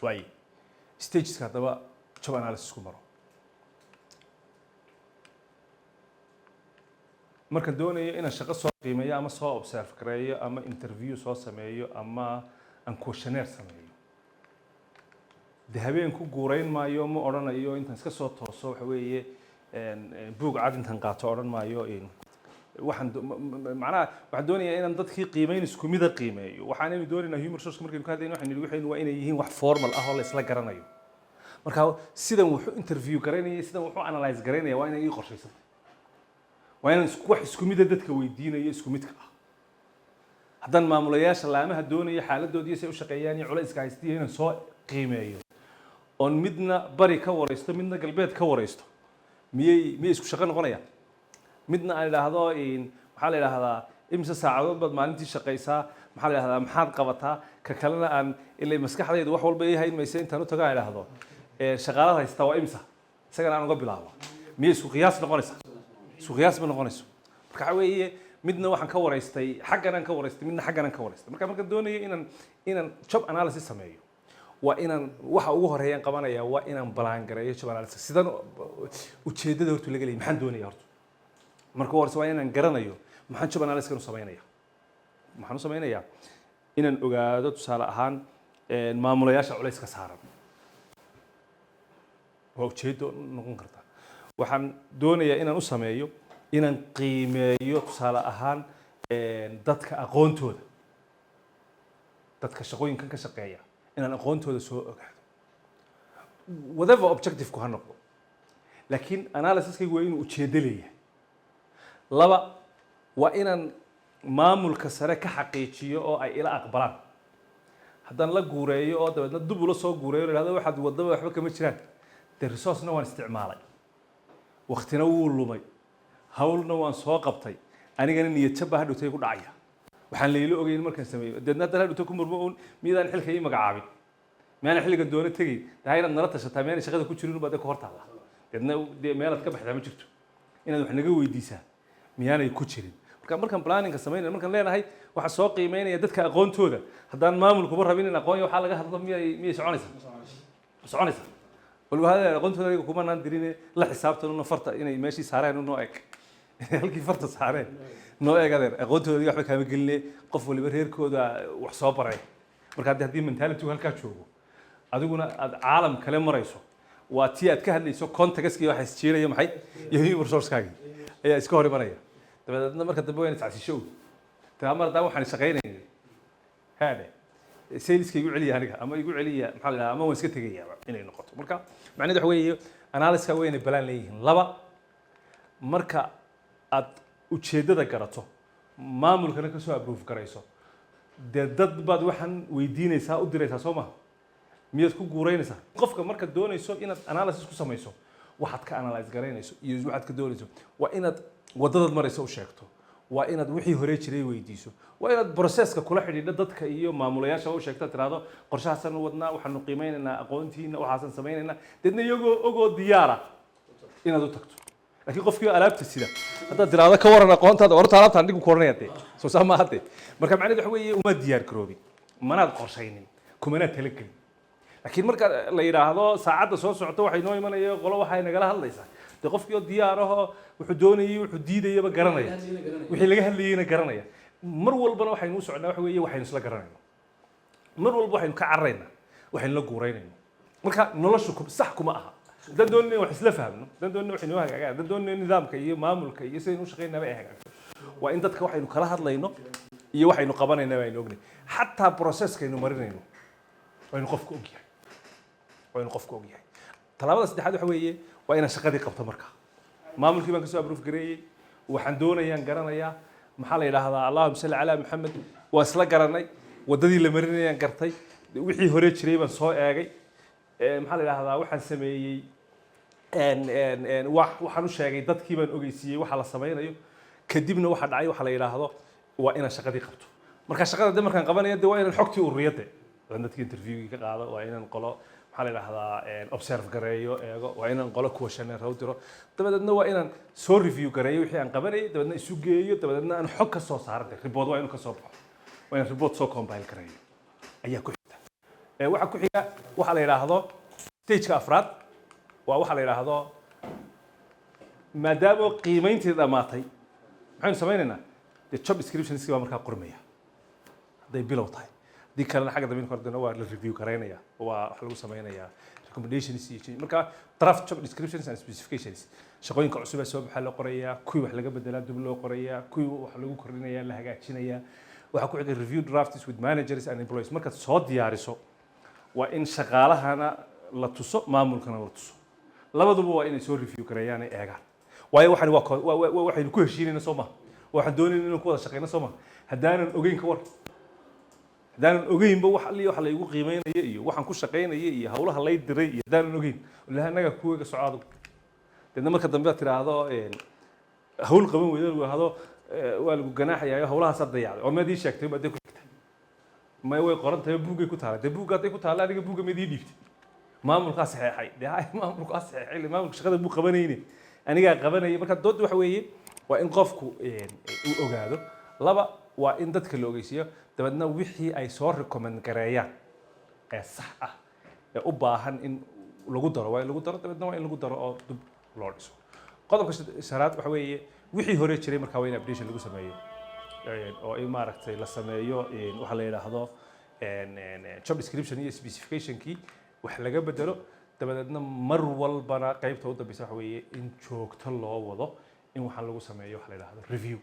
Waaye, stageska haddaba job analysis ku maro markaan doonayo inaan shaqo soo qiimeeyo ama soo observe gareeyo ama interview soo sameeyo ama aan questionnaire sameeyo, de habeen ku guurayn maayo, ma odhanayo intaan iska soo tooso, waxa weeye, buug cad intaan qaato odhan maayo waxaan macnaha waxaan doonayaa inaan dadkii qiimeyn isku mida qiimeeyo. Waxaanaynu doonaynaa human resource markaynu ka hadlayno, waxaynu nidhi waxaynu waa inay yihiin wax formal ah oo la isla garanayo. Marka sidan wuxuu interview garaynaya, sidan wuxuu analyze garaynaya, waa inay ii qorshaysantay, waa inaan wax isku mida dadka weydiinayo, isku midka ah. Haddaan maamulayaasha laamaha doonayo xaaladoodii say u shaqeeyaan iyo culayska haystiyo inaan soo qiimeeyo, oon midna bari ka waraysto, midna galbeed ka waraysto, miyay isku shaqo noqonayaan? Midna aan idhaahdo maxaa la idhaahdaa, imise saacadood baad maalintii shaqaysaa, maxaa la idhahdaa, maxaad qabataa, ka kalena aan ilay maskaxdaydu wax walba ii hayn maysa, intaan u tago aan idhaahdo shaqaalada haystaa waa imisa, isagana aan uga bilaabo, miyay isku qiyaas noqonaysaa? Isku qiyaas ma noqonayso. Marka waxa weeye, midna waxaan ka waraystay xaggan aan ka waraystay, midna xaggan aan ka waraystay. Marka markaan doonayo inaan job analysis sameeyo, waa inaan waxa ugu horeeyaan qabanaya waa inaan plan gareeyo job analysis. Sidan ujeeddada horta laga leeyahay, maxaan doonaya horta? Marka ugu horeysa waa inaan garanayo maxaan job analysis u samaynaya. Maxaan u samaynayaa? Inaan ogaado, tusaale ahaan, maamulayaasha culayska saaran waa ujeeddo noqon karta. Waxaan doonayaa inaan u sameeyo inaan qiimeeyo, tusaale ahaan, dadka aqoontooda, dadka shaqooyinkan ka shaqeeya inaan aqoontooda soo ogaado. Whatever objective-ku ha noqdo, laakiin analysiskaygu waa inuu ujeeddo leeyahay. Laba, waa inaan maamulka sare ka xaqiijiyo oo ay ila aqbalaan. Haddaan la guureeyo oo dabeedna dub ula soo guureeyo, la ihahdo waxaad wadaba waxba kama jiraan, dee resourcena waan isticmaalay, waktina wuu lumay, hawlna waan soo qabtay, anigana niyad jab baa hadhowtay ku dhacaya. Waxaan layla ogeyn markaan sameeyo, deedna haddaan hadhowta ku murmo uun, miyadaan xilka ii magacaabin, miyaanan xilligan doono tegayn, taa inaad nala tashataa, miyaanay shaqada ku jirin baa dee ka hor taalla. Deedna dee meelaad ka baxdaa ma jirto, inaad wax naga weydiisaa miyaanay ku jirin. Marka markaan planningka samaynaya, markaan leenahay waxaa soo qiimeynaya dadka aqoontooda, haddaan maamulkuba rabin in aqoon waxaa laga hadlo, miyay soconaysaa? Soconaysaa waliba hada aqoontooda aniga kumanaan dirine, la xisaabtan una farta inay meeshii saareen noo eg, inay halkii farta saareen noo eg. Adeer, aqoontooda adiga waxba kaama geline, qof waliba reerkooda wax soo baray. Marka haddii mentality halkaa joogo, adiguna aad caalam kale marayso, waa tii aad ka hadlayso contextkii waxa isjiiraya maxay iyo human resource-kaagii ayaa iska hor imanaya. Dabadeedna marka dambe waa inaad iscasisho taa mar haddaan waxaan shaqaynaynin, haadhe, saleska igu celiya aniga ama igu celiya, maxaa la dhahaa, ama waan iska tegayaaba inay noqoto. Marka macnaheedu waxa weeye, analysiska waa inay balaan leeyihiin. Laba, marka aad ujeeddada garato, maamulkana kasoo approve garayso, dee dad baad waxaan weydiinaysaa, u diraysaa, soo maha? Miyaad ku guuraynaysaa? Qofka markaad doonayso inaad analysis ku samayso, waxaad ka analyze garaynayso iyo waxaad ka doonayso waa inaad waddadaad marayso u sheegto, waa inaad wixii hore jiray weydiiso, waa inaad processka kula xidhiidho dadka iyo maamulayaasha u sheegto, tiraahdo qorshahaasaan wadnaa, waxaanu qiimeynaynaa aqoontiina, waxaasaan samaynaynaa. Deedna iyagoo ogoo diyaara inaad u tagto. Laakiin qofkii alaabta sida haddaad tiraahdo ka waran aqoontaada, horta alaabtaan dhigu ku oranaya dee soo saa maaha dee. Marka macnaheedu waxa weeye, umaad diyaar garoobin, manaad qorshaynin, kumanaad talagelin. Laakiin marka la yidhaahdo saacadda soo socota waxay noo imanaya qolo, waxay nagala hadlaysaa, dee qofkii oo diyaar ahoo wuxuu doonayay, wuxuu diidayaba garanaya, wixii laga hadlayayna garanaya. Mar walbana waxaynu u soconnaa waxa weeye waxaynu isla garanayno. Mar walba waxaynu ka cararaynaa waxaynu la guuraynayno. Marka noloshu sax kuma aha. Haddaan doonayna wax isla fahmno, haddaan doonayna wax inoo hagaagaan, haddaan doonayna nidaamka iyo maamulka iyo sidaynu u shaqaynaaba ay hagaagto, waa in dadka waxaynu kala hadlayno iyo waxaynu qabanayna aynu ognay. Xataa processkaynu marinayno waa inu qofku ogyahay, waa inu qofku ogyahay. Tallaabada saddexaad waxa weeye, waa inaan shaqadii qabto. Marka maamulkii baan kasoo approve gareeyey, waxaan doonayaan garanayaa, maxaa la yidhaahdaa, allahuma salli calaa Maxamed, waa isla garanay, waddadii la marinayaan gartay, wixii hore jiray baan soo eegay, maxaa la yidhahdaa, waxaan sameeyey waxaan u sheegay dadkii, baan ogeysiiyey waxa la samaynayo. Kadibna waxa dhacay waxa la yidhaahdo waa inaan shaqadii qabto. Marka shaqada de markaan qabanayo, de waa inaan xogtii ururiyo, de waa in dadkii interviewgii ka qaado, waa inaan qolo, maxaa la yidhahdaa, observe gareeyo, eego, waa inaan qolo questionnaire u diro, dabadeedna waa inaan soo review gareeyo wixii aan qabanayay, dabadeedna isu geeyo, dabadeedna aan xog ka soo saaro. De report waa inuu ka soo baxo, waa inaan report soo compile gareeyo ayaa ku xigta. Waxa ku xiga waxa la yidhaahdo stageka afraad, waa waxa la yidhaahdo, maadaama qiimayntii dhammaatay, maxaynu samaynaynaa? Dee job descriptionski baa markaa qormaya hadday bilow tahay. Haddii kalena xagga dambe kordhina waa la review garaynaya, waa wax lagu samaynayaa recommendations iyo change. Marka draft job descriptions and specifications, shaqooyinka cusub ee soo baxaa loo qorayaa, kuwii wax laga bedelaa dib loo qorayaa, kuwii wax lagu kordhinayaa la hagaajinayaa. Waxaa ku xiga review drafts with managers and employees. Markaad soo diyaariso, waa in shaqaalahana la tuso, maamulkana la tuso. Labaduba waa inay soo review gareeyaan, ay eegaan, waayo waxani waa waxaynu ku heshiinayna, soo maha? Waxaan doonayna inaan ku wada shaqeyno, soo maha? Haddaanan ogeyn, ka war haddaanan ogeynba wax alli waxa la igu qiimeynaya iyo waxaan ku shaqeynaya iyo hawlaha lay diray iyo haddaanan ogeyn, wallahi annaga kuwaga soco adigu. Deedna marka dambe aad tiraahdo hawl qaban weydo, lagu yidhaahdo waa lagu ganaaxayaa, hawlahaasaad dayacday oo meed ii sheegtay baad ku xigtay. May, way qoran tahay, buuggay ku taala. Dee buugga hadday ku taalla, adiga buugga mayd ii dhiibtay? Maamulkaa saxeexay. Dee hay, maamulkaa saxeexay, ile maamulka shaqada buu qabanayne, anigaa qabanaya. Marka doodda waxa weeye waa in qofku uu ogaado. Laba, waa in dadka la ogeysiiyo. Dabeedna wixii ay soo recommend gareeyaan ee sax ah ee u baahan in lagu daro, waa in lagu daro. Dabeedna waa in lagu daro oo dib loo dhiso. Qodobka shanaad waxa weeye wixii hore jiray markaa waa in updation lagu sameeyo, oo in maaragtay la sameeyo waxa la yidhaahdo een, een, een, job description iyo specificationkii wax laga bedelo. Dabadeedna mar walbana qaybta u dambeysa waxa weeye in joogto loo wado in waxaan lagu sameeyo waxa la yidhaahdo review.